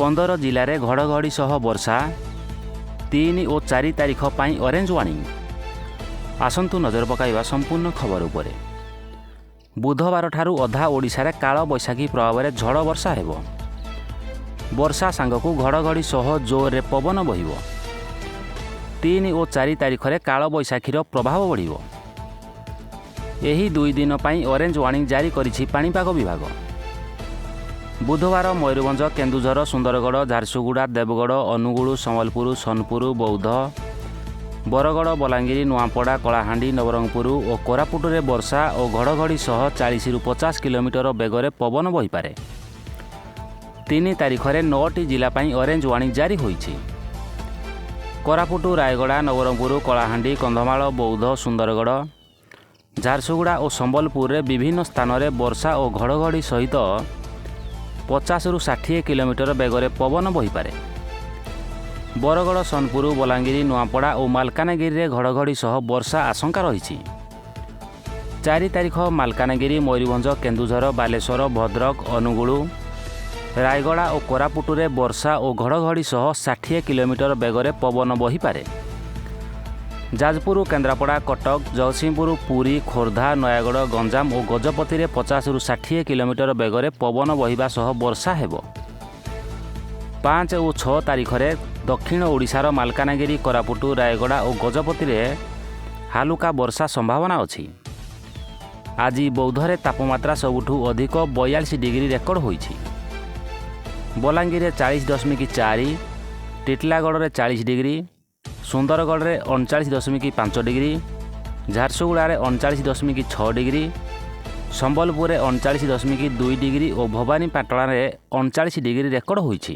15 ଜିଲ୍ଲାରେ ଘଡ଼ଘଡ଼ି ସହ ବର୍ଷା। 3 ଓ 4 ତାରିଖ ପାଇଁ ଅରେଞ୍ଜ ୱାର୍ଣ୍ଣିଂ। ଆସନ୍ତୁ ନଜର ପକାଇବା ସମ୍ପୂର୍ଣ୍ଣ ଖବର ଉପରେ। ବୁଧବାରଠାରୁ ଅଧା ଓଡ଼ିଶାରେ କାଳବୈଶାଖୀ ପ୍ରଭାବରେ ଝଡ଼ ବର୍ଷା ହେବ। ବର୍ଷା ସାଙ୍ଗକୁ ଘଡ଼ଘଡ଼ି ସହ ଜୋରରେ ପବନ ବହିବ। 3 ଓ 4 ତାରିଖରେ କାଳବୈଶାଖୀର ପ୍ରଭାବ ବଢ଼ିବ। ଏହି 2 ଦିନ ପାଇଁ ଅରେଞ୍ଜ ୱାର୍ଣ୍ଣିଂ ଜାରି କରିଛି ପାଣିପାଗ ବିଭାଗ। ବୁଧବାର ମୟୂରଭଞ୍ଜ, କେନ୍ଦୁଝର, ସୁନ୍ଦରଗଡ଼, ଝାରସୁଗୁଡ଼ା, ଦେବଗଡ଼, ଅନୁଗୁଳ, ସମ୍ବଲପୁର, ସୋନପୁର, ବୌଦ୍ଧ, ବରଗଡ଼, ବଲାଙ୍ଗୀର, ନୂଆପଡ଼ା, କଳାହାଣ୍ଡି, ନବରଙ୍ଗପୁର ଓ କୋରାପୁଟରେ ବର୍ଷା ଓ ଘଡ଼ଘଡ଼ି ସହ 40ରୁ 50 କିଲୋମିଟର ବେଗରେ ପବନ ବହିପାରେ। 3 ତାରିଖରେ ନଅଟି ଜିଲ୍ଲା ପାଇଁ ଅରେଞ୍ଜ ୱାର୍ଣ୍ଣିଂ ଜାରି ହୋଇଛି। କୋରାପୁଟ, ରାୟଗଡ଼ା, ନବରଙ୍ଗପୁର, କଳାହାଣ୍ଡି, କନ୍ଧମାଳ, ବୌଦ୍ଧ, ସୁନ୍ଦରଗଡ଼, ଝାରସୁଗୁଡ଼ା ଓ ସମ୍ବଲପୁରରେ ବିଭିନ୍ନ ସ୍ଥାନରେ ବର୍ଷା ଓ ଘଡ଼ଘଡ଼ି ସହିତ 50ରୁ 60 କିଲୋମିଟର ବେଗରେ ପବନ ବହିପାରେ। ବରଗଡ଼, ସୋନପୁର, ବଲାଙ୍ଗୀର, ନୂଆପଡ଼ା ଓ ମାଲକାନଗିରିରେ ଘଡ଼ଘଡ଼ି ସହ ବର୍ଷା ଆଶଙ୍କା ରହିଛି। 4 ତାରିଖ ମାଲକାନଗିରି, ମୟୂରଭଞ୍ଜ, କେନ୍ଦୁଝର, ବାଲେଶ୍ୱର, ଭଦ୍ରକ, ଅନୁଗୁଳ, ରାୟଗଡ଼ା ଓ କୋରାପୁଟରେ ବର୍ଷା ଓ ଘଡ଼ଘଡ଼ି ସହ 60 କିଲୋମିଟର ବେଗରେ ପବନ ବହିପାରେ। ଯାଜପୁର, କେନ୍ଦ୍ରାପଡ଼ା, କଟକ, ଜଗତସିଂହପୁର, ପୁରୀ, ଖୋର୍ଦ୍ଧା, ନୟାଗଡ଼, ଗଞ୍ଜାମ ଓ ଗଜପତିରେ 50ରୁ 60 କିଲୋମିଟର ବେଗରେ ପବନ ବହିବା ସହ ବର୍ଷା ହେବ। 5 ଓ 6 ତାରିଖରେ ଦକ୍ଷିଣ ଓଡ଼ିଶାର ମାଲକାନଗିରି, କୋରାପୁଟ, ରାୟଗଡ଼ା ଓ ଗଜପତିରେ ହାଲୁକା ବର୍ଷା ସମ୍ଭାବନା ଅଛି। ଆଜି ବୌଦ୍ଧରେ ତାପମାତ୍ରା ସବୁଠୁ ଅଧିକ 42 ଡିଗ୍ରୀ ରେକର୍ଡ ହୋଇଛି। ବଲାଙ୍ଗୀରରେ 40.4, ଟିଟିଲାଗଡ଼ରେ 40 ଡିଗ୍ରୀ, ସୁନ୍ଦରଗଡ଼ରେ 39.5 ଡିଗ୍ରୀ, ଝାରସୁଗୁଡ଼ାରେ 39.6 ଡିଗ୍ରୀ, ସମ୍ବଲପୁରରେ 39.2 ଡିଗ୍ରୀ ଓ ଭବାନୀପାଟଣାରେ 39 ଡିଗ୍ରୀ ରେକର୍ଡ ହୋଇଛି।